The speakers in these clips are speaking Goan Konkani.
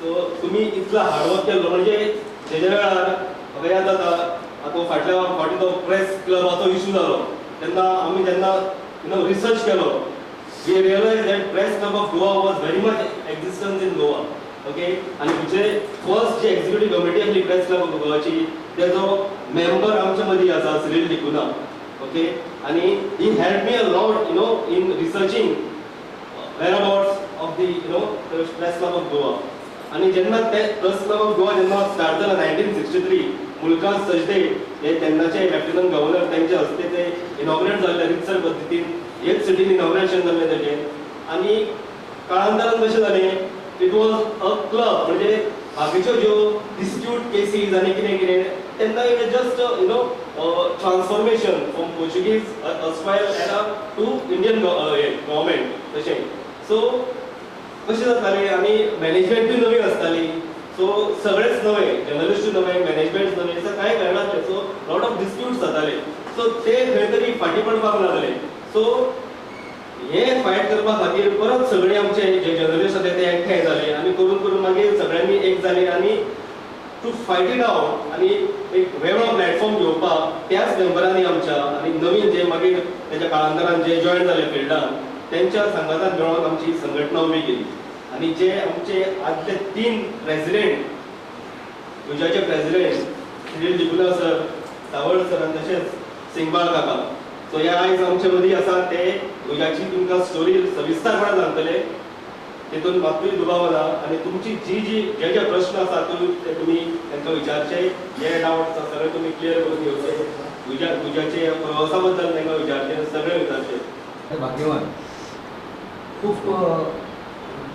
सो तुमी इतलो हार्डवर्क केल्लो म्हणजे तेज्या वेळार म्हाका याद जाता आतां फाटल्या फावटी तो प्रेस क्लबाचो इशू जालो तेन्ना आमी जेन्ना you know research केलो, we realize that Press Club of Goa was very much existence in Goa, okay. आनी म्हणजे फर्स्ट जी एक्झिक्युटीव कमिटी आसली प्रेस क्लब ऑफ गोवाची, तेजो मेंबर आमच्या मदीं आसा सिरील डिकुना, ओके. आनी he help me a lot in researching whereabouts of the Press Club of Goa. आनी जेन्ना ते प्रेस क्लब ऑफ गोवा जेन्ना स्टार्ट जाला 1963, मुलकाज सजदे हे तेन्नाचे लेफ्टनंट गव्हर्नर तेंच्या हस्ते ते इनॉग्रेट जाल्ले रितसर पद्दतीन, हेच सिटीन इनॉग्रेशन जाल्लें तेजें. आनी काळांतरान कशें जालें, it was a club म्हणजे बाकीच्यो ज्यो डिस्प्यूट केसीज आनी कितें कितें तेन्ना it just transformation from Portuguese erstwhile era to Indian government तशें. सो कशें जातालें आनी मॅनेजमेंटूय नवी आसताली, सो सगळेच नवे, जर्नलिस्टूय नवे, मॅनेजमेंट नवे, सो कांय कळनासलें. सो लॉट ऑफ डिस्प्यूट्स जाताले, सो ते खंय तरी फाटीं पडपाक लागले. सो हे फायट करपा खातीर परत सगळे आमचे जे जर्नलिस्ट आसा ते एकठांय जाले आनी करून करून मागीर सगळ्यांनी एक जाले आनी टू फायट it out आनी एक वेगळो प्लॅटफॉर्म घेवपाक त्याच मेंबरांनी आमच्या आनी नवीन जे मागीर तेच्या काळांतरान जे जॉयन जाले फिल्डान तेंच्या सांगातान मेळोन आमची संघटना उबी केली. आनी जे आमचे आदले 3 प्रेसिडेंट, गुजाचे प्रेसिडेंट सिरील डिकुना सर, सावळ सर आनी तशेंच सिंगबाळ काका, सो हे आयज आमचे मदीं आसा. ते उज्याची तुमकां स्टोरी सविस्तारपणान सांगतले, तितून मातूय दुबाव ना. आनी तुमची जी जी जे जे प्रश्न आसा ते तुमी तांकां विचारचे, जे डावट्स आसा सगळे तुमी क्लियर करून घेवचे, उज्याचे प्रवासा बद्दल तांकां विचारचे, सगळे विचारचे. भाग्यवान, खूब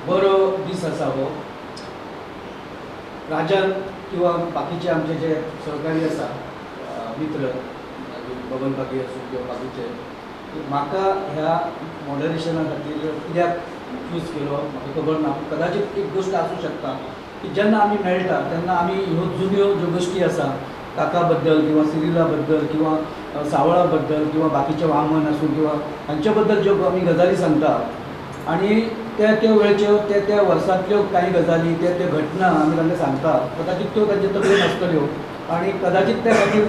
बरो दीस आसा हो. राजान किंवा बाकीचे आमचे जे सहकारी आसा मित्र, बबन बागी आसूं किंवा बाकीचे, म्हाका ह्या मॉडरेशना खातीर कित्याक चूज केलो म्हाका खबर ना. कदाचित एक गोश्ट आसूं शकता की जेन्ना आमी मेळटा तेन्ना आमी ह्यो जुन्यो ज्यो गोश्टी आसा काका बद्दल किंवा सिरिला बद्दल किंवा सावळा बद्दल किंवा बाकीचे वामन आसूं किंवा हांचे बद्दल ज्यो आमी गजाली सांगता आनी त्या त्या वेळच्यो त्या त्या वर्सांतल्यो कांय गजाली, त्या त्या घटना आमी तांकां सांगता, कदाचित त्यो तांचे तकलेन आसतल्यो आनी कदाचित त्या खातीर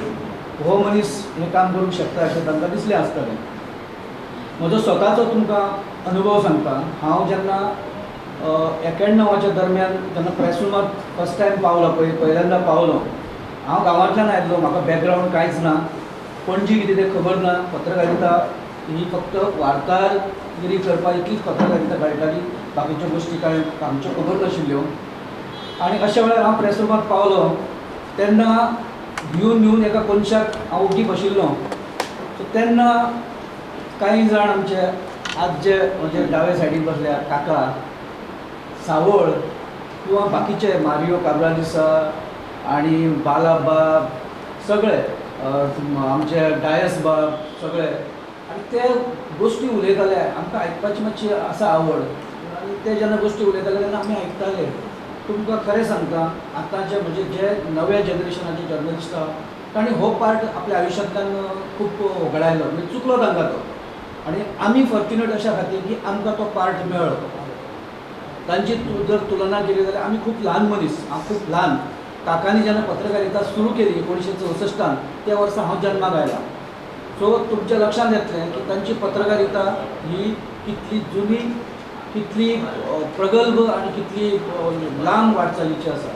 हो मनीस हें काम करूंक शकता अशें तांकां दिसलें आसतलें. म्हजो स्वताचो तुमकां अनुभव सांगता. हांव जेन्ना 91च्या दरम्यान जेन्ना प्रेस रुमांत फर्स्ट टायम पावलो, पहिल्यांदा पावलो, हांव गांवांतल्यान आयिल्लो, म्हाका बॅकग्रावंड कांयच ना, पणजी कितें तें खबर ना, पत्रकारिता ही फक्त वार्तागिरी करपा इतलीच पत्रकारिता कळटाली, बाकीच्यो गोश्टी कांय आमच्यो खबर नाशिल्ल्यो. आनी अशा वेळार हांव प्रेस रुमांत पावलो तेन्ना भिवन भिवन एका कोनशाक हांव ओगी बशिल्लो. सो तेन्ना कांय जाण आमचे आजचे म्हणजे डावे सायडीन बसल्या काका, सावळ किंवा बाकीचे मारियो काब्रालिसा आनी बालाबाब सगळे, आमचे डायस बाब सगळे, आनी ते गोश्टी उलयताले. आमकां आयकपाची मातशी आसा आवड आनी ते जेन्ना गोश्टी उलयताले तेन्ना आमी आयकताले. तुमकां खरें सांगता, आतांचे म्हणजे जे नव्या जनरेशनाचे जर्नलिस्ट आहा तांणी हो पार्ट आपल्या आयुश्यांतल्यान खूब होगडायलो, म्हणजे चुकलो तांकां तो. आनी आमी फॉर्च्युनेट अशा खातीर की आमकां तो पार्ट मेळ्ळो. तांची जर तुलना केली जाल्यार आमी खूब ल्हान मनीस, हांव खूब ल्हान. काकांनी जेन्ना पत्रकारिता सुरू केली 1964, त्या वर्सा हांव जन्माक आयला. सो तुमच्या लक्षांत येतलें की तांची पत्रकारिता ही कितली जुनी, कितली प्रगल्भ आनी कितली लांब वाटचालीची आसा.